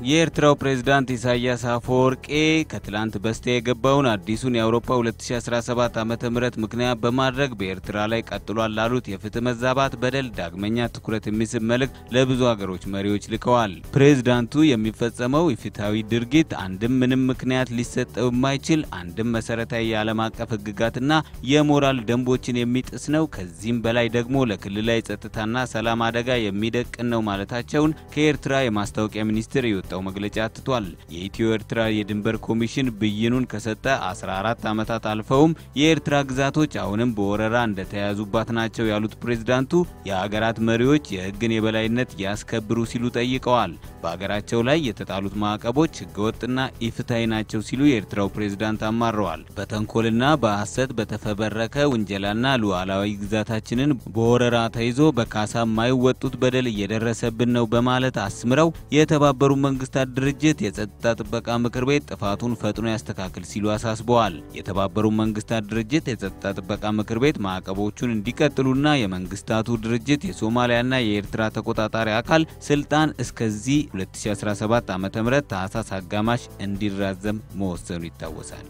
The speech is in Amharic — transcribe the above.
የኤርትራው ፕሬዝዳንት ኢሳያስ አፈወርቄ ከትላንት በስቲያ የገባውን አዲሱን የአውሮፓ 2017 ዓ.ም ምክንያት በማድረግ በኤርትራ ላይ ቀጥሏል ላሉት የፍትህ መዛባት በደል ዳግመኛ ትኩረት የሚስብ መልእክት ለብዙ ሀገሮች መሪዎች ልከዋል። ፕሬዝዳንቱ የሚፈጸመው የፍትሃዊ ድርጊት አንድም ምንም ምክንያት ሊሰጠው የማይችል፣ አንድም መሰረታዊ የዓለም አቀፍ ህግጋትና የሞራል ደንቦችን የሚጥስ ነው፣ ከዚህም በላይ ደግሞ ለክልላዊ ጸጥታና ሰላም አደጋ የሚደቅን ነው ማለታቸውን ከኤርትራ የማስታወቂያ ሚኒስቴር የወጣው መግለጫ አትቷል። የኢትዮ ኤርትራ የድንበር ኮሚሽን ብይኑን ከሰጠ 14 ዓመታት አልፈውም የኤርትራ ግዛቶች አሁንም በወረራ እንደተያዙባት ናቸው ያሉት ፕሬዝዳንቱ የሀገራት መሪዎች የህግን የበላይነት ያስከብሩ ሲሉ ጠይቀዋል። በሀገራቸው ላይ የተጣሉት ማዕቀቦች ህገወጥና ኢፍትሐዊ ናቸው ሲሉ የኤርትራው ፕሬዝዳንት አማረዋል። በተንኮልና በሐሰት በተፈበረከ ውንጀላና ሉዓላዊ ግዛታችንን በወረራ ተይዞ በካሳ የማይወጡት በደል እየደረሰብን ነው በማለት አስምረው የተባበሩ መንግስታት ድርጅት የጸጥታ ጥበቃ ምክር ቤት ጥፋቱን ፈጥኖ ያስተካክል ሲሉ አሳስበዋል። የተባበሩ መንግስታት ድርጅት የጸጥታ ጥበቃ ምክር ቤት ማዕቀቦቹን እንዲቀጥሉና የመንግስታቱ ድርጅት የሶማሊያና የኤርትራ ተቆጣጣሪ አካል ስልጣን እስከዚህ 2017 ዓ.ም ታህሳስ አጋማሽ እንዲራዘም መወሰኑ ይታወሳል።